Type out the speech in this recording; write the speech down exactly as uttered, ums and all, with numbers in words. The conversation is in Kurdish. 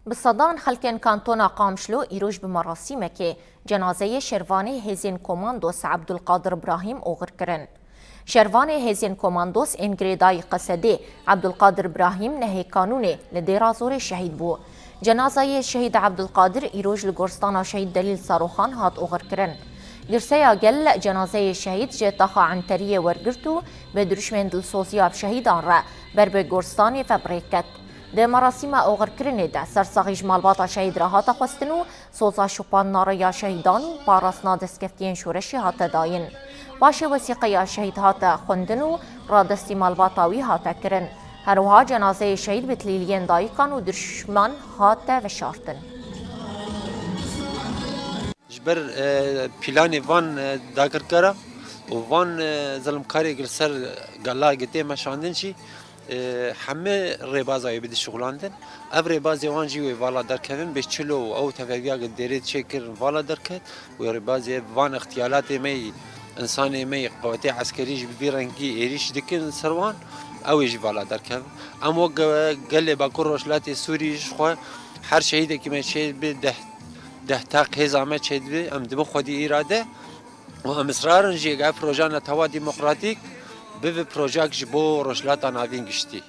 Bi sedan xelkên kantona Qamişlo îroj bi merasîmekê cenazeyê şervanê hêzên komandos Ebdulqadir Brahîm oxir kirin. Şervanê hêzên komandos ên girêdayî Qesedê Ebdulqadir Brahîm nehê kanûnê li Dêra Zorê şehîd bû. Cenazeyê şehîd Ebdulqadir îroj li goristana şehîd Delîl Saroxan hat oxir kirin. Girseya gel cenazeyê şehîd ji taxa Enteriyê wergirt û bi dirûşmên dilsoziya bi şehîdan re ber bi goristanê ve bi rê ket. Di merasîma oxirkirinê de sersaxî ji malbata şehîd re hate xwestin û soza şopandina rêya şehîdan û parastina destkeftiyên şoreşê hate dayîn. Paşê wesîqeya şehîd hate xwendin û radestî malbata wî hate kirin. Her wiha cenazeyê şehîd bi tilîliyên dayikan û dirûşman hate veşartin. Ji ber, e, planê van, e, dagirkera û van, e, zilimkarê li ser gala gi tê meşandin jî, e, hemî rêbaza wê bidî şixulandin. Ev rêbazê wan jî wê vala derkevin, bê çilo û ew tevebiya gi dêrê çêkirin vala derket. Wê rêbazê van îxtiyalatê me yî, insanê me yî, qewetê eskerî jî bi vî rengî êrîş dikin ser wan, ew ê jî vala derkevin. Em wek ge-, gelê Bakur Rojhilatê Sûrî ji xwe her şehîdekî me çêdibe deh, deh teq hêza me çêdibe, em dibin xwedî îrade û em israr in jî, ev proje netewa demokratîk bibe projeyek ji bo Rojhilata Navîn giştî.